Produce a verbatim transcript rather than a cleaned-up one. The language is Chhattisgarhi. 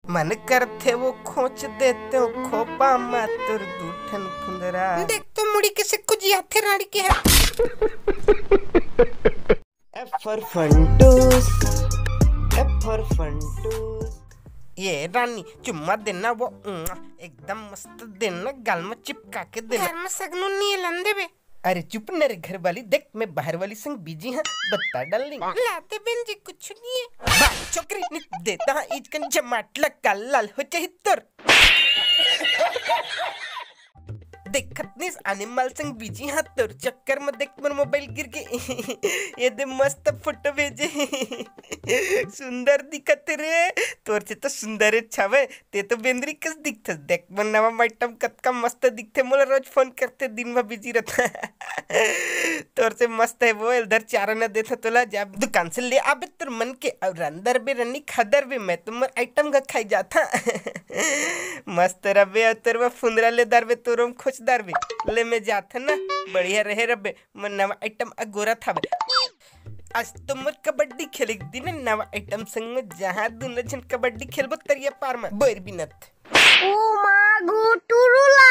मन करथे वो खोच देते हो खोपा मा तोर दू ठन फुंदरा। देख तो मुड़ी के से कुछ याथे राड़ी के है। F for Funtoos, F for Funtoos। ये रानी चुम्मा देना वो, उम्म, एकदम मस्त देना, गाल में चिपका के देना। घर में सगनू नहीं है, लन देबे। अरे चुप न रे घर वाली, देख मैं बाहर वाली संग बिजी हाँ, बता डार्लिंग। लाते बेन जी कुछ नहीं है। बा छोकरी, नहीं देता हाँ इचकन जमाट लग, काल लाल हो चाहे तोर। देखत निस आने माल संग बिजी हाँ, तोर चक्कर में देख मोर मोबाइल गिर गे। ये दे मस्त फोटो भेजे। सुंदर दिखत रे, तोर से तो सुंदर छावे। ते तो बेंदरी कस दिखथस। देख मोर नवा आइटम कतका मस्त दिखथे, मोला रोज फोन करथे, दिन भर बिजी रहिथे। तोर से मस्त है वो, इधर चारा न देथे तोला, जा दुकान से ले आबे तोर मन के, अउ रंदर बे रनी खदर बे, मैं तो मोर आइटम का खाई जाथा। मस्त रबे, अउ तोर बा फुंदरा ले दरबे, तोर हम खोच दरबे, ले मैं जाथा ना, बढ़िया रहे रबे, मोर नवा आइटम अगोरत हवे। आज तो मोर कबड्डी खेले के दिन, नवा आइटम संग में जहाँ दुनो झन कबड्डी खेलबो तरिया पार में, बोर बिनत। ओ माँ गो टुरुला।